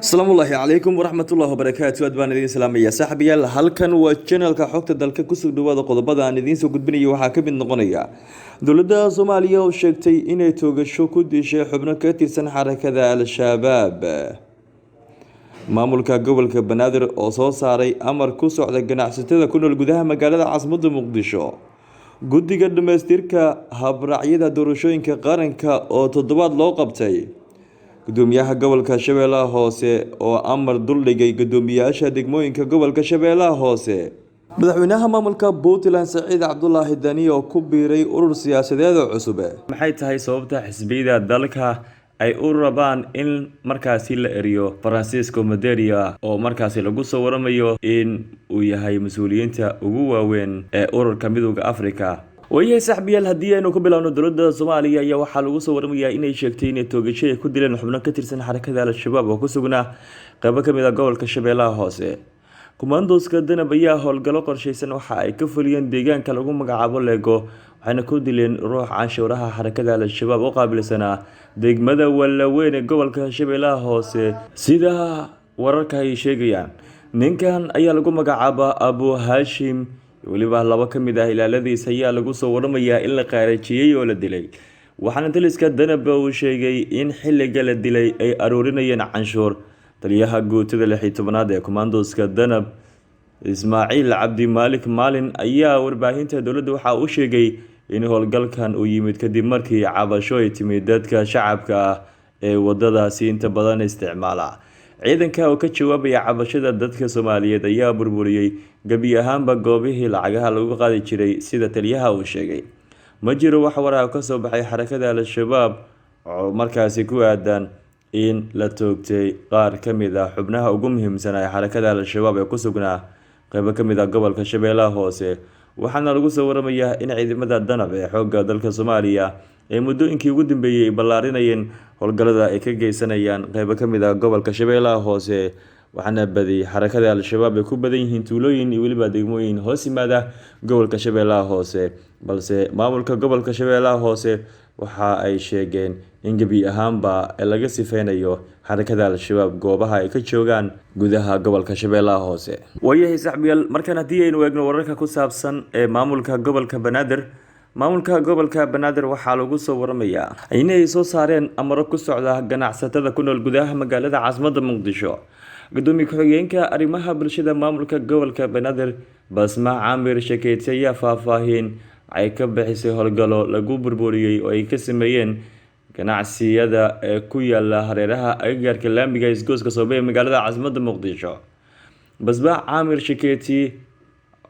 Asalaamullaahi calaykum waraxmatullahi wabarakaatu. Aad baan idiin salaamaya, saaxiibayaal. Halkan waa channelka Xogta Dalka. Kusoo dhawaada qodobada aan idiin soo gudbinayo. Waxaa ka mid noqonaya dowladda Soomaaliya oo sheegtay inay toogasho ku dishay xubno ka tirsan xarakada Al-Shabaab, maamulka gobolka Banaadir oo soo saaray amar ku socda ganacsatada ku nool gudaha magaalada caasimadda Muqdisho, guddiga dhamaystirka habraacyada doorashooyinka qaranka oo toddobaad loo qabtay, gudoomiyaha gobolka Shabeellaha Hoose oo amar duldhigay guddoomiyaasha degmooyinka gobolka Shabeellaha Hoose, madaxweynaha maamulka Puntland Saciid Cabdulaahi Dani oo ku biiray urur siyaasadeed oo cusub. Maxay tahay sababta xisbiyada dalka ay u rabaan in markaasi la eriyo Francisco Madeira, oo markaasi lagu soo waramayo in uu yahay mas-uuliyiinta ugu waaweyn ee ururka Midowda Africa? Waayahay, saaxiibayaal, haddii aynu ku bilaabno, dowladda Soomaaliya ayaa waxaa lagu soo waramayaa inay sheegtay inay toogasho ay ku dileen xubno ka tirsan xarakada Al-Shabaab oo ku sugnaa qeybo ka mid ah gobolka Shabeellaha Hoose. Kumaandooska Danab ayaa howlgallo qorsheysan waxa ay ka fuliyeen deegaanka lagu magacaabo Leego, waxayna ku dileen ruux canshuuraha xarakada Al-Shabaab u qaabilsanaa degmada Wallaweyn ee gobolka Shabeellaha Hoose, sida wararka ay sheegayaan. Ninkan ayaa lagu magacaabaa Abu Haashim, weliba laba ka mid ah ilaaladiis ayaa lagu soo waramayaa in la qaarajiyey oo la dilay, waxaana taliska Danaba uu sheegay in xilliga la dilay ay aruurinayeen canshuur. Taliyaha guutada 16aad ee kumaandooska Danab, Ismaaciil Cabdi Maalik Maalin, ayaa warbaahinta dowladda waxa uu sheegay in howlgalkan uu yimid kadib markii cabasho ay timid dadka shacabka ah ee wadadaasi inta badan isticmaala. Ciidanka oo ka jawaabaya cabashada dadka Soomaaliyeed ayaa burburiyey gebi ahaanba goobihii lacagaha lagu qaadi jiray, sida taliyaha uu sheegay. Ma jiro wax war ah oo kasoo baxay xarakada Al-Shabaab oo markaasi ku aadan in la toogtay qaar ka mid ah xubnaha ugu muhiimsan ee xarakada Al-Shabaab ee ku sugnaa qeybo ka mid ah gobolka Shabeellaha Hoose, waxaana lagu soo waramayaa in ciidamada Danab ee xoogga dalka Soomaaliya ee muddooyinkii ugu dambeeyey ay ballaarinayeen howlgallada ay ka geysanayaan qeybo ka mid ah gobolka Shabeellaha Hoose, waxaana badi xarakada Al-Shabaab ay ku badan yihiin tuulooyin iyo weliba degmooyin hoos yimaada gobolka Shabeellaha Hoose. Balse maamulka gobolka Shabeellaha Hoose waxa ay sheegeen in gebi ahaanba laga sifeynayo xarakada Al-Shabaab goobaha ay ka joogaan gudaha gobolka Shabeellaha Hoose. Waayahay, saaxiibayaal, markaan haddii aynu eegno wararka ku saabsan ee maamulka gobolka Banaadir, maamulka gobolka Banaadir waxaa lagu soo waramayaa inay soo saareen amaro ku socda ganacsatada ku nool gudaha magaalada caasimadda Muqdisho. Gudoomiye ku-xigeenka arrimaha bulshada maamulka gobolka Banaadir, Basma Caamir Shakeeti, ayaa faahfaahin ay ka bixisay howlgallo lagu burburiyey oo ay ka sameeyeen ganacsiyada ee ku yaala hareeraha agagaarka laamiga isgoyska Soobe ee magaalada caasimadda Muqdisho. Basma Caamir Shakeeti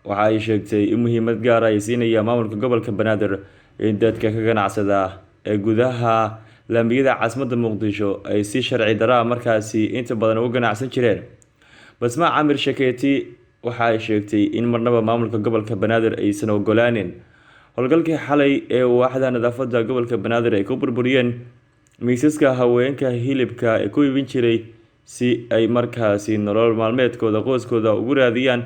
waxa ay sheegtay in muhiimad gaar ay siinaya maamulka gobolka Banaadir in dadka ka ganacsada ee gudaha laamiyada caasimadda Muqdisho ay si sharci daraa markaasi inta badan uga ganacsan jireen. Basma Caamir Shakeeti waxa ay sheegtay in marnaba maamulka gobolka Banaadir aysan ogolaanin. Howlgalkii xalay ee waaxda nadaafadda gobolka Banaadir ay ku burburiyeen miisaska haweenka hilibka ee ku iibin jiray si ay markaasi nolol maalmeedkooda qoyskooda ugu raadiyaan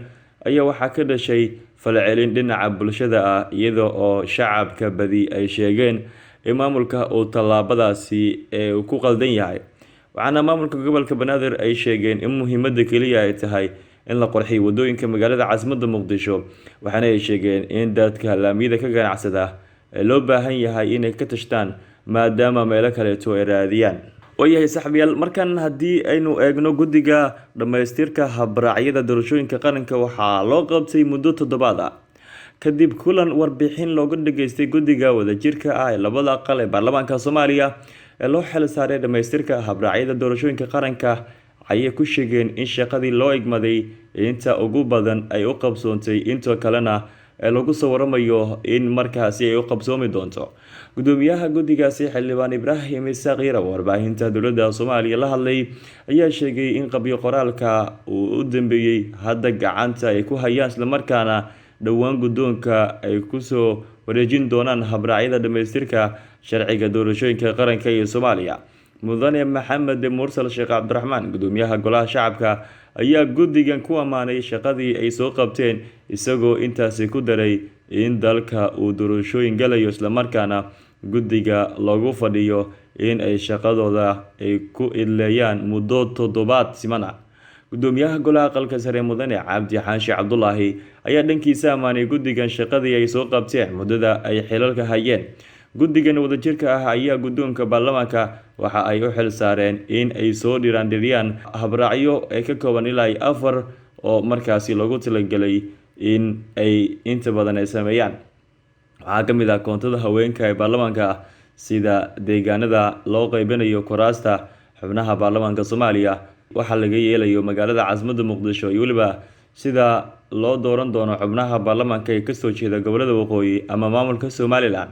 ayaa waxaa ka dhashay falcelin dhinaca bulshada ah, iyada oo shacabka badi ay sheegeen in maamulka uu tallaabadaasi ee uu ku qaldan yahay. Waxaana maamulka gobolka Banaadir ay sheegeen in muhiimada keliya ay tahay in la qurxiyo wadooyinka magaalada caasimadda Muqdisho, waxaana ay sheegeen in dadka laamiyada ka ganacsada ee loo baahan yahay inay ka tashtaan maadaama meelo kaleeto ay raadiyaan. Waayahay, saaxiibayaal, markan haddii aynu eegno guddiga dhamaystirka habraacyada doorashooyinka qaranka, waxaa loo qabtay muddo toddobaad ah kadib kulan warbixin looga dhageystay guddiga wadajirka ah ee labada aqal ee baarlamaanka Soomaaliya ee loo xil saaray dhamaystirka habraacyada doorashooyinka qaranka. Ayay ku sheegeen in shaqadii loo igmaday inta ugu badan ay u qabsoontay, intoo kalena ee lagu soo waramayo in markaasi ay u qabsoomi doonto. Gudoomiyaha guddigaasi, xildhibaan Ibraahim Isaaq Yaraw, warbaahinta dowladda Soomaaliya la hadlay, ayaa sheegay in qabyo qoraalka uu u dambeeyey hadda gacanta ay ku hayaan, islamarkaana dhowaan guddoonka ay kusoo wareejin doonaan habraacyada dhamaystirka sharciga doorashooyinka qaranka iyo Soomaaliya. Mudane Maxamed Mursal Sheekh Cabdiraxmaan, gudoomiyaha golaha shacabka, ayaa guddigan ku ammaanay shaqadii ay soo qabteen, isagoo intaasi ku daray in dalka uu doorashooyin galayo, islamarkaana guddiga loogu fadhiyo in ay shaqadooda ay ku idleeyaan muddo toddobaad siman ah. Gudoomiyaha Golaha Aqalka Sare Mudane Cabdi Xaashi Cabdulaahi ayaa dhankiisa ammaanay guddigan shaqadii ay soo qabteen muddada ay xilalka hayeen. Guddigan wadajirka ah ayaa guddoonka baarlamaanka waxa ay u xil saareen in ay soo dhiraandhiriyaan habraacyo ee ka kooban ilaa 4 oo markaasi loogu talagalay in ay inta badan ay sameeyaan. Waxaa ka mid ah koontada haweenka ee baarlamaanka, sida deegaanada loo qaybinayo kuraasta xubnaha baarlamaanka Soomaaliya, waxaa laga yeelayo magaalada caasimadda Muqdisho, iyo weliba sida loo dooran doono xubnaha baarlamaanka ee kasoo jeeda gobolada waqooyi ama maamulka Somaliland.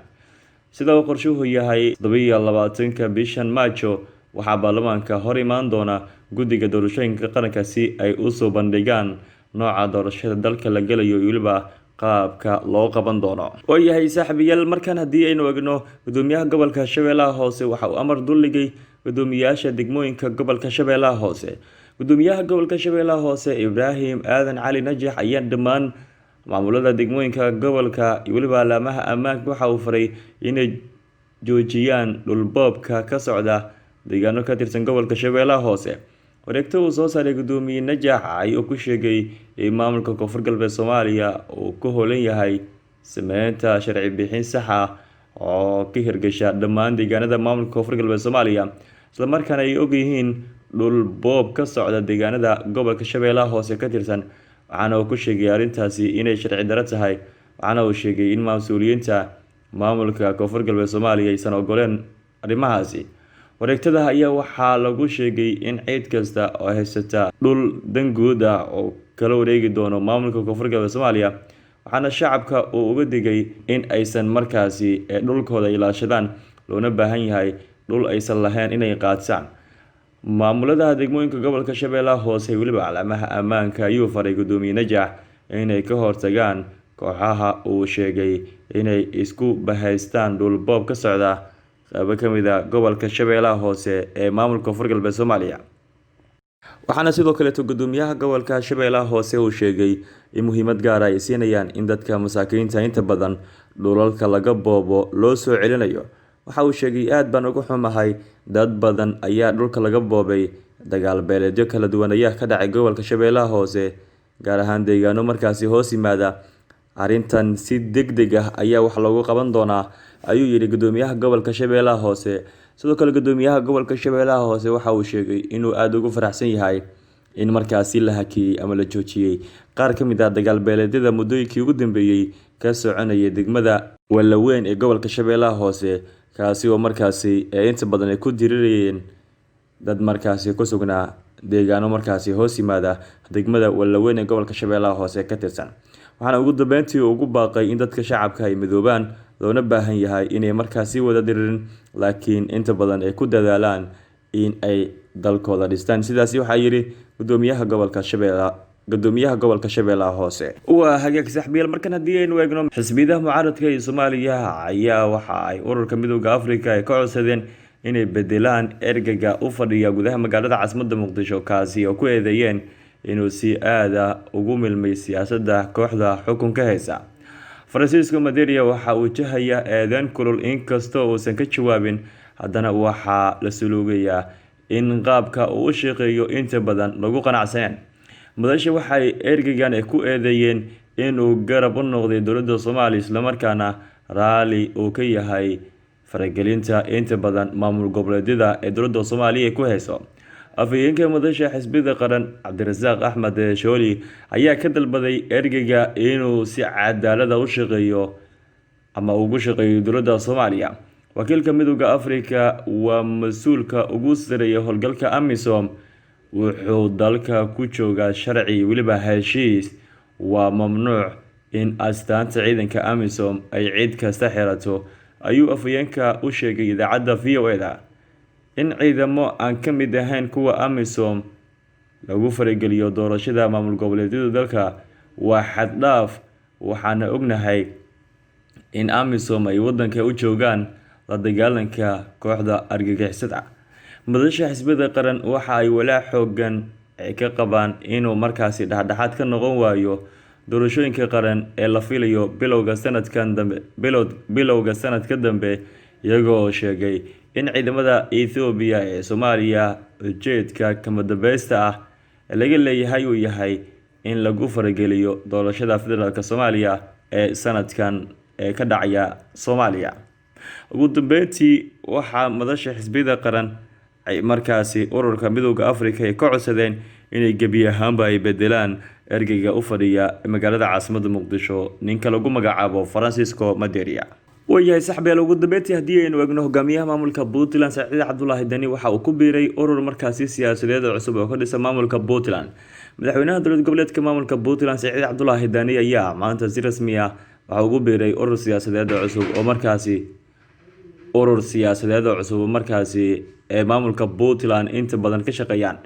Sida uu qorshuhu yahay, 27-ka bishan Maajo waxaa baarlamaanka hor imaan doona guddiga doorashooyinka qaranka si ay usoo bandhigaan nooca doorashada dalka la gelayo iyo weliba qaabka loo qaban doono. Waayahay saaxiibayaal, markan haddii aynu egno, gudoomiyaha gobolka Shabeellaha Hoose waxa uu amar duldhigay gudoomiyaasha degmooyinka gobolka Shabeellaha Hoose. Gudoomiyaha gobolka Shabeellaha Hoose Ibraahim Aadan Cali Najax ayaa dhammaan maamulada degmooyinka gobolka iyo weliba alaamaha ammaanka waxa uu faray inay joojiyaan dhulboobka ka socda deegaano ka tirsan gobolka Shabeellaha Hoose. Wareegto uu soo saaray gudoomiye Najax ayuu ku sheegay in maamulka Koonfur Galbeed Soomaaliya uu ku howlan yahay sameynta sharci bixin sax ah oo ka hirgasha dhammaan deegaanada maamulka Koonfur Galbeed Soomaaliya, islamarkaana ay ogyihiin dhul boob ka socda deegaanada gobolka Shabeellaha Hoose ka tirsan. Waxaana uu ku sheegay arrintaasi inay sharci darro tahay, waxaana uu sheegay in mas-uuliyiinta maamulka Koonfur Galbeed Soomaaliya aysan ogoleen arrimahaasi. Wareegtada ayaa waxaa lagu sheegay in cid kasta oo haysata dhul dan guud ah oo kala wareegi doono maamulka Koonfur Galbeed Soomaaliya, waxaana shacabka uu uga digay in aysan markaasi ee dhulkooda ilaashadaan, loona baahan yahay dhul aysan lahayn inay qaataan. Maamulada degmooyinka gobolka Shabeellaha Hoose weliba calaamaha ammaanka ayuu faray gudoomiye Najax inay ka hortagaan kooxaha uu sheegay inay isku bahaystaan dhul boob ka socda qaybo ka mid ah gobolka Shabeellaha Hoose ee maamulka Koonfur Galbeed Soomaaliya. Waxaana sidoo kaleeto gudoomiyaha gobolka Shabeellaha Hoose uu sheegay in muhiimad gaar ah ay siinayaan in dadka masaakiinta inta badan dhulalka laga boobo loo soo celinayo. Waxa uu sheegay, aad baan uga xumahay, dad badan ayaa dhulka laga boobay, dagaal beeleedyo kala duwan ayaa ka dhacay gobolka Shabeellaha Hoose, gaar ahaan deegaano markaasi hoos yimaada. Arrintan si degdeg ah ayaa wax loogu qaban doonaa, ayuu yidhi gudoomiyaha gobolka Shabeellaha Hoose. Sidoo kale gudoomiyaha gobolka Shabeellaha Hoose waxa uu sheegay inuu aada ugu faraxsan yahay in markaasi la hakiyey ama la joojiyey qaar ka mid ah dagaal beeleedyada muddooyinkii ugu dambeeyey ka soconayay degmada Walaweyn ee gobolka Shabeellaha Hoose, kaasi oo markaasi ee inta badan ay ku dirirayeen dad markaasi ku sugnaa deegaano markaasi hoos yimaada degmada Walaweyn ee gobolka Shabeellaha Hoose ka tirsan. Waxaana ugu dambeyntii ugu baaqay in dadka shacabka ay midoobaan, loona baahan yahay inay markaasi wada diririn, laakiin inta badan ay ku dadaalaan in ay dalkooda dhistaan. Sidaasi waxaa yidhi gudoomiyaha gobolka Shabeellaha, gudoomiyaha gobolka Shabeellaha Hoose. Waa hagaag saaxiibayaal, markan haddii aynu eegno, xisbiyadaha mucaaradka ee Soomaaliya ayaa waxa ay ururka Midowda Afrika ay ka codsadeen inay bedelaan ergaga u fadhiya gudaha magaalada caasimadda Muqdisho, kaasi oo ku eedeeyeen inuu si aad ah ugu milmay siyaasadda kooxda xukunka haysa. Francisco Madeira waxa uu wajahayaa eedeyn kulul, inkastoo uusan ka jawaabin, haddana waxaa la suluugayaa in qaabka uu u shaqeeyo inta badan lagu qanacsaneen. Madasha waxay ergeygan ku eedeeyeen inuu garab u noqday dowladda Soomaaliya, islamarkaana raali uu ka yahay faragelinta inta badan maamul goboleedyada ee dowladda Soomaaliya ku hayso. Afhayeenka madasha xisbiyada qaran Cabdirasaaq Axmed Shooli ayaa ka dalbaday ergeyga inuu si cadaalad ah u shaqeeyo ama ugu shaqeeyo dowladda Soomaaliya. Wakiilka Midowda Afrika waa mas-uulka ugu sareeya howlgalka AMISOM, wuxuu dalka ku joogaa sharci weliba heshiis. Waa mamnuuc in astaanta ciidanka AMISOM ay cid kasta xirato, ayuu afhayeenka u sheegay idaacadda VOA-da. In ciidamo aan ka mid ahayn kuwa AMISOM lagu farageliyo doorashada maamul goboleedyada dalka waa xad dhaaf, waxaana ognahay in AMISOM ay wadanka u joogaan la dagaalanka kooxda argagixisada. Madasha xisbiyada qaran waxa ay walaac xooggan ay ka qabaan inuu markaasi dhexdhexaad ka noqon waayo doorashooyinka qaran ee la filayo bilowga sanadkan dambe, bilowga sanadka dambe, iyaga oo sheegay in ciidamada Ethoobiya ee Soomaaliya ujeedka kama dambaysta ah ee laga leeyahay uu yahay in lagu farageliyo doorashada federaalk Soomaaliya ee sanadkan ee ka dhacaya Soomaaliya. Ugu dambeyntii, waxaa madasha xisbiyada qaran ay markaasi ururka Midowda Afrika ay ka codsadeen inay gebi ahaanba ay bedelaan ergeyga u fadhiya magaalada caasimada Muqdisho, ninka lagu magacaabo Francisco Maderia. Waayahay saxbeel, ugu dambeyntii haddii aynu eegno, hogaamiyaha maamulka Puntland Saciid Cabdulaahi Dani waxa uu ku biiray urur markaasi siyaasadeed oo cusub oo ka dhisan maamulka Puntland. Madaxweynaha dowlad goboleedka maamulka Puntland Saciid Cabdulaahi Dani ayaa maanta si rasmi ah waxa ugu biiray urur siyaasadeed oo cusub oo markaasi urur siyaasadeed oo cusub oo markaasi ee maamulka Puntland inta badan ka shaqeeyaan.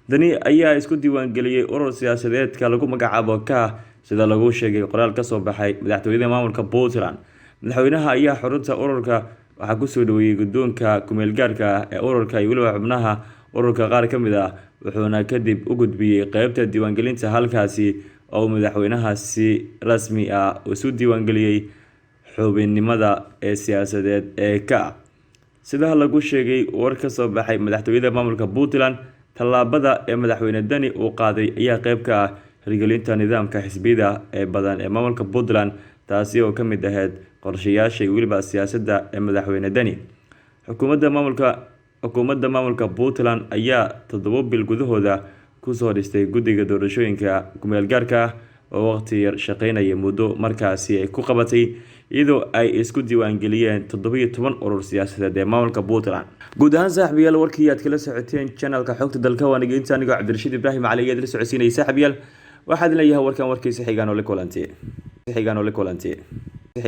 Dani ayaa isku diiwaangeliyey urur siyaasadeedka lagu magacaabo Ka, sida lagu sheegay qoraal ka soo baxay madaxtooyada maamulka Puntland. Madaxweynaha ayaa xarunta ururka waxaa kusoo dhaweeyey guddoonka ku-meelgaarka ah ee ururka iyo weliba xubnaha ururka qaar ka mid ah, wuxuuna kadib u gudbiyey qeybta diiwaangelinta, halkaasi oo madaxweynaha si rasmi ah isu diiwaangeliyey xubinnimada ee siyaasadeed ee Ka, sida lagu sheegay war ka soo baxay madaxtooyada maamulka Puntland. Tallaabada ee madaxweyne Dani uu qaaday ayaa qeyb ka ah hirgelinta nidaamka xisbiyada ee badan ee maamulka Puntland, taasi oo ka mid ahayd qorshayaasha iyo weliba siyaasadda ee madaxweyne Dani. Xukuumadda maamulka Puntland ayaa 7 bil gudahooda kusoo dhistay guddiga doorashooyinka ku-meelgaarka ah oo waqti yar shaqeynaya, muddo markaasi ay ku qabatay iyadoo ay isku diiwaangeliyeen 17 urur siyaasadeed ee maamulka Puntland. Guud ahaan saaxiibayaal, warkii aad kala socoteen channelka Xogta Dalka waa nageynta. Anigoo Cabdirashiid Ibraahim Cali ayaad la socodsiinayay. Saaxiibayaal, waxaad leeyahay warkan warkiisa xigaan oo la kulanti.